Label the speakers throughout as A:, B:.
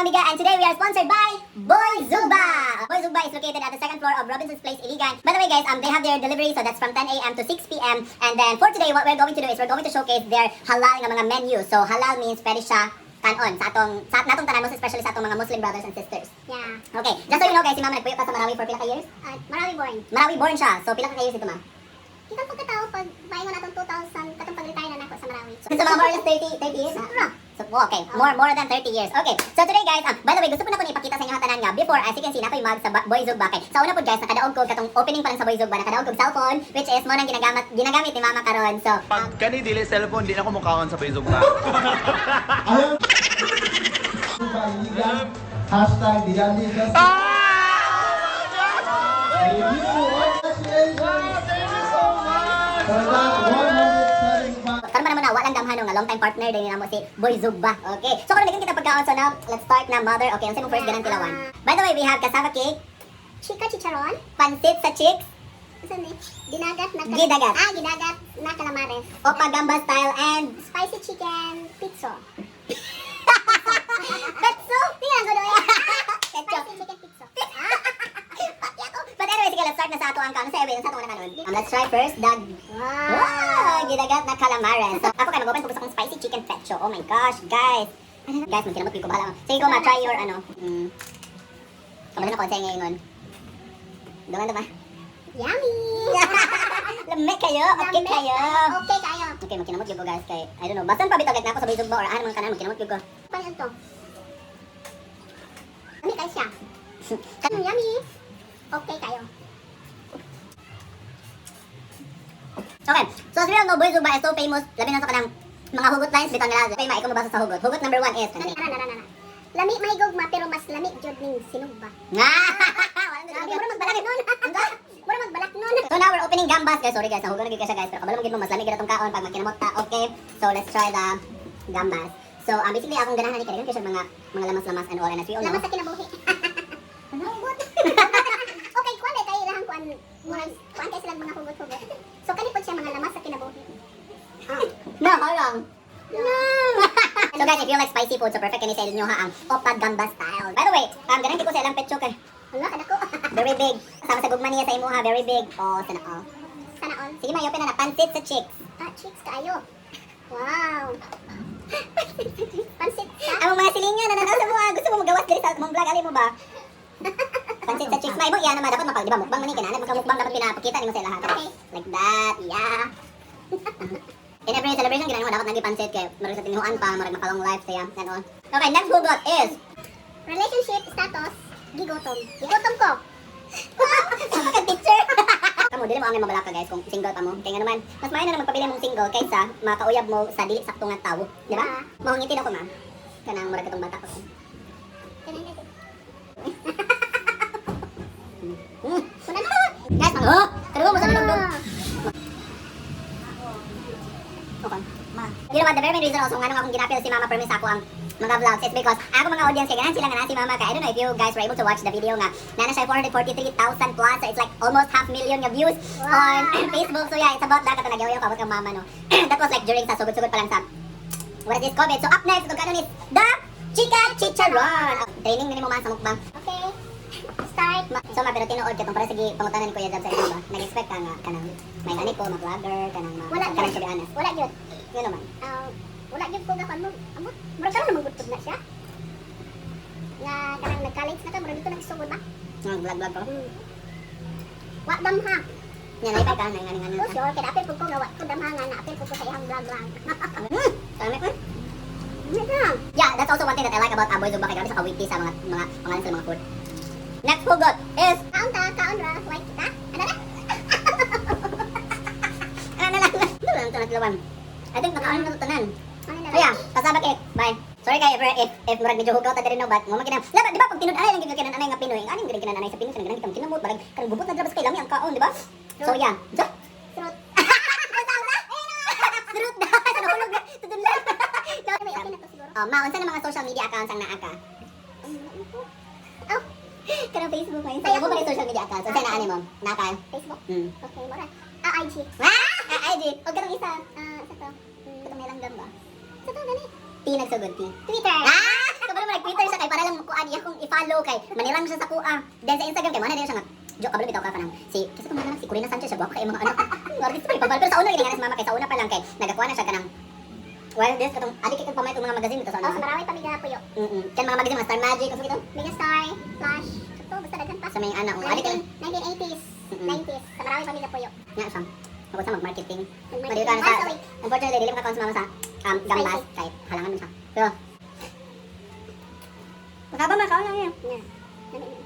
A: Amiga, and today we are sponsored by Boy Zumba. Boy Zumba is located at the second floor of Robinson's Place, Iligan. By the way, guys, they have their delivery, so that's from 10 a.m. to 6 p.m. And then for today, what we're going to do is we're going to showcase their halal nga mga menu. So halal means pwede siya kanon sa atong sa natong tanan, most especially sa atong mga Muslim brothers and sisters. Okay, just so you know, guys, si Mama nagpuyo pa sa Marawi for pila ka years?
B: Marawi born.
A: Marawi born siya. So pila ka years ito, ma?
B: Kitang pagkatao pag paingon atong 2000 katong pag-retire na nako sa Marawi.
A: So mga more or less 30 years?
B: Ra.
A: So, oh, okay, more than 30 years. Okay, so today, guys, by the way, gusto po na ko ipakita sa inyo tanan nga before, as you can see, naa ko'y mug sa Boy Zugba. Kay sa una po, guys, nakadaog ko katong opening pa lang sa Boy Zugba, nakadaog kog cellphone, which is mo nang ginagamit ni Mama karon. So,
C: Pag kani dili cellphone, di na ko mukaon sa Facebook ba.
D: Alam ba, #DilandiFest. Thank you. Congratulations!
C: Thank you so much!
D: For that 175
A: karon man naman na walang damhano nga long time partner din namo si Boy Zugba. Okay. So karon kita pagkaon, so now let's start na, mother. Okay, unsa mong first ganang tilawan? By the way, we have cassava cake,
B: Chika chicharon.
A: Pansit sa chicks,
B: Ano ni? Dinagat na
A: Gidagat.
B: Ah, gidagat na calamares.
A: Opa gamba style and
B: Spicy chicken pizza.
A: Petso.
B: Di lang ko doy.
A: Petso.
B: Spicy chicken pizza. Ah.
A: Pati ako. But anyway, sige, let's start na sa ato ang kaon. Sa sa ato ang kanon. Let's try first the
B: Wow.
A: Wow, gidagat na calamares. So, ako kay mag-open ko sa akong spicy chicken pecho. Oh my gosh, guys. Guys, magkinamot ko bahala. Sige ko ma, try your ano. Kabalo na ko sa ingon. Dungan ba?
B: Yummy.
A: Lami kayo, okay
B: Lami.
A: kayo.
B: Okay kayo.
A: Okay, magkinamot gyud ko, guys, kay I don't know. Basan pa bitaw na ako sa Boy Zugba or ano mga kanan magkinamot gyud ko.
B: Paano to? Lami kayo siya. Yummy. Okay kayo.
A: Okay, so as we all know, Boy Zugba is so famous. Labi na sa kanang mga hugot lines bitaw nila. Okay, ma, ikaw mabasa sa hugot. Hugot number one is
B: Nani, ara, ara, ara. Lami may gugma pero mas lami jud ning sinugba.
A: Ah!
B: Grabe, mura magbalak nun. Mura magbalak nun.
A: So now we're opening gambas, guys. Sorry, guys, nahugot na gyud siya, guys. Pero kabalo mo gyud mo mas lami gyud atong kaon pag magkinamot ta. Okay. So let's try the gambas. So basically akong ganahan ni kay siya mga lamas-lamas and all and as we all know.
B: Lamas sa kinabuhi. Hugot. Okay, kuan eh kay ilahang kuan murag kuan kay silang mga hugot-hugot. So kani pod siya mga lamas sa kinabuhi. Ah.
A: No, hold on. No. So guys, if you like spicy food, so perfect kani sa inyo ha ang Opa Gamba style. By the way, ganahan ko sa ilang pecho kay
B: Hala kadako.
A: very big. Sama sa gugma niya sa imo ha, very big. Oh, sana all.
B: Sana all.
A: Sige ma, open na na pansit sa chicks.
B: Ah, chicks kaayo. Wow. Pansit sa
A: Ang mga silingan na nanaw sa mo, ah. Gusto mo magawas diri sa mong vlog, ali mo ba? Pansit sa chicks, ma, imo iya naman dapat mapag, di ba mukbang man ni kinanan, mukbang dapat pinapakita nimo sa lahat.
B: Okay.
A: Like that, yeah. In every celebration ginagawa dapat nagi pansit kay marag sa tinuan pa, marag makalong life siya and all. Okay, next hugot is
B: relationship status gigotom. Gigotom ko.
A: Sama ka, teacher. Kamo dili mo ang mabalaka, guys, kung single pa mo. Kaya nga naman, mas maayo na magpabili mong single kaysa makauyab mo sa dili sakto nga tawo, di ba?
B: Yeah.
A: Mahungitin ako, ma'am. Kanang murag katong bata ko.
B: Kanang kasi.
A: Kunan. Guys, mang oh, kadugo mo sa dugdug.
B: Ah.
A: Okay. Ma. You know what, the very main reason also nga nung akong ginapil si Mama permis ako ang mga vlogs is because ako mga audience kay ganahan sila nga na si Mama kay I don't know if you guys were able to watch the video nga nana siya 443,000 plus, so it's like almost half million nga views on Facebook. So yeah, it's about that kato nagyaw ka kang mama, no? That was like during sa sugod-sugod pa lang sa what is this, COVID. So up next itong kanon is the Chika Chicharon. Training na nimo, ma, sa mukbang.
B: Okay. Start.
A: Ma, so ma, pero tinuod katong para sige pangutanan ni Kuya Jab sa inyo ba? Nag-expect ka nga kanang may ani ko ma vlogger kanang ma
B: Wala
A: kanang
B: gyud.
A: to be honest.
B: Wala gyud.
A: Ngano man?
B: Ah, wala gyud ko gakuan mo. Amot, murag karon naman gud na siya. Nga kanang nag-college na ka, murag dito nagsugod ba?
A: Nag vlog vlog ko.
B: Wa damha.
A: Nga naipay ka, nga nga
B: Oh, sure, kay apil pud ko nga wa ko damha nga naapil pud ko sa iyang vlog vlog.
A: Kami.
B: Ano?
A: Yeah, that's also one thing that I like about Aboy Zugba kay grabe sa kawiti sa mga pangalan sa mga food. Next hugot is
B: Kaon ta, kaon ra, white kita. Ano na?
A: Ano na lang. Ano lang ito natlawan. I think nakaano na ito tanan.
B: Ano na?
A: So yeah, cassava cake. Bye. Sorry kayo if murag medyo hugaw ta diri, no, but mo magina. Laba, di ba pag tinud-anay lang gyud kinan-anay nga Pinoy. Aning gyud kinan-anay sa Pinoy kanang kitang kinamot barang kanang gubot na drabas kay lami ang kaon, di ba? So yeah. So,
B: Truth.
A: Truth na. Sa nahulog na. Tudunlan.
B: Anyway, okay na to siguro.
A: Oh, ma, unsa na mga social media accounts ang naa ka?
B: Oh,
A: Kanang Facebook mo, Instagram mo ba ni social media accounts? Unsa na ani mo? Naa ka?
B: Facebook. Okay, mura. Ah, IG.
A: Ah, IG. Og katong isa.
B: Ah, sa to.
A: Katong may langgam ba?
B: Sa to gani.
A: T nagsugod T.
B: Twitter.
A: Ah! Kabalo mo nag-Twitter siya kay para lang kuan, iya kong i-follow kay manirang siya sa kuha. Then sa Instagram kay mo na din siya nga Jo, kabalo bitaw ka pa nang si kasi kung mga si Korina Sanchez siya, gwapa kay mga anak. Artista pa ipabal, pero sa una gini nga na si mama kay sa una pa lang kay nagakuha na siya kanang, well, this katong ali kay pamay itong mga magazine dito sa
B: Oh,
A: ano.
B: sa Marawi pa miga puyo.
A: Kan mga magazine, mga Star Magic, unsa ito?
B: Mega Star, Flash, ito basta daghan pa.
A: Sa may ana, oh, ali kay
B: 1980s, 90s, sa Marawi pa miga puyo.
A: Nga siya. Ako sa mag-marketing.
B: Mag-marketing.
A: Madiyo ka na sa,
B: Ah, sorry.
A: Unfortunately, dili makakuha sa mama sa gambas kay halangan man siya. Pero Makaba makaon lang yun.
B: Yeah. Dami na.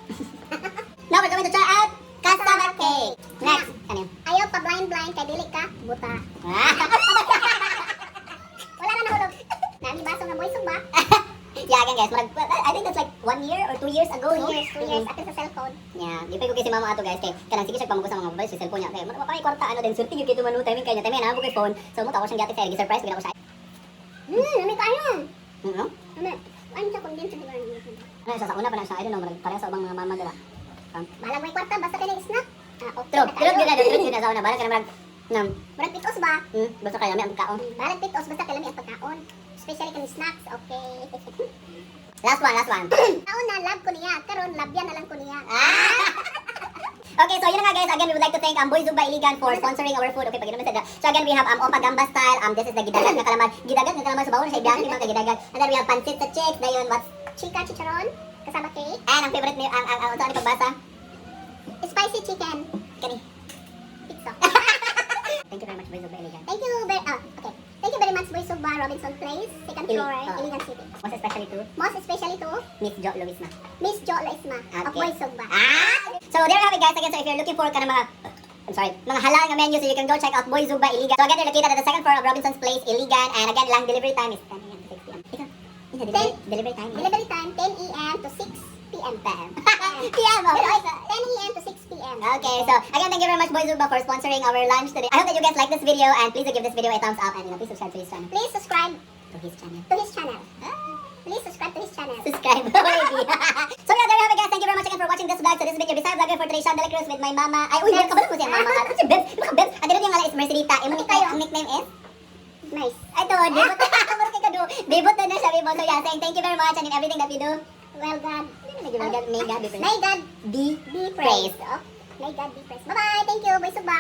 A: Now we're going to try out cassava cake. Next, ano yun?
B: Ayaw pa blind blind kay dili ka buta. Wala na nahulog. Nami baso nga boy sugba.
A: Yeah, again guys, murag, well, I think that's like 1 year or 2 years ago,
B: 2
A: no?
B: years, 2 years ato sa cellphone.
A: Yeah, di pa ko kay si mama ato, guys, kay kanang sige siya pamugos sa mga mobile sa cellphone niya kay mo pa kwarta ano din surti gyud kay tumano timing kay niya timing na kay phone. So mo tawa siyang giati sa surprise bigla ko siya.
B: Lami kaayo.
A: No?
B: Lami. Ano sa condense siguro.
A: Ano siya sa una pa na siya, I don't know, murag pareha sa ubang mga mama dira.
B: Balag may kwarta basta kay snack. Ah, okay.
A: True,
B: na
A: true
B: kaayo.
A: gyud na, true gyud na sa una, balag ka na murag nam,
B: Murag pitos ba?
A: Basta kay lami ang kaon.
B: Balag pitos basta kay lami ang pagkaon. Especially kani snacks, okay.
A: Last one, last one.
B: Taon na love ko niya, karon labya na lang ko niya.
A: Okay, so yun na nga, guys. Again, we would like to thank Boy Zugba Iligan for sponsoring our food. Okay, pag sa. So again, we have Opa Gamba style. This is the gidagat nga kalamar. Gidagat nga kalamar. So bawon siya ibiyahan mga gidagat. And then we have pancit sa chicks. Dayon, what's
B: Chica chicharon, cassava cake,
A: And ang favorite ni ang saan ni pagbasa?
B: Spicy chicken,
A: Kani.
B: Pizza.
A: Thank you very much, Boy Zugba Iligan.
B: Thank you very okay. Thank you very much, Boy Sugba, Robinson Place, second floor, Iligan City.
A: Most especially to
B: Most especially to
A: Miss Jo Luisma.
B: Miss Jo Laisma of
A: Okay.
B: Boy Sugba.
A: Ah! So there you have it, guys. Again, so if you're looking for kanang mga, I'm sorry, mga halal nga menu, so you can go check out Boy Zugba Iligan. So again, they're located at the second floor of Robinson's Place, Iligan. And again, lang delivery time is 10 a.m. to 6 p.m. Ikaw, ikaw, delivery time is
B: Delivery time 10 a.m. to 6 p.m.
A: PM. PM, okay.
B: 10 a.m. to 6 p.m.
A: Okay, so again, thank you very much, Boy Zugba, for sponsoring our lunch today. I hope that you guys like this video and please do give this video a thumbs up and please subscribe to his channel.
B: Please subscribe
A: To his channel.
B: to his channel. Please subscribe to his channel.
A: Subscribe already. So yeah, there you have it, guys. Thank you very much again for watching this vlog. So this has been your Bisaya vlogger for today, Sean Dela Cruz with my mama. Ay, uy, welcome mo siya, mama. Ano si Bebs? Di ba ka Bebs? Ang tinod yung ngala is Mercedita. Imong nickname, ang nickname is?
B: Nice.
A: Ay, ito, debut. Mura kay kadu. Debut na na siya, Bebo. So yeah, saying thank you very much and in everything that you do.
B: Well, God.
A: Well, God, may God be praised.
B: May God
A: Be
B: be
A: praised.
B: praised. Oh, may God be praised. Bye-bye. Thank you, Boy Sugba.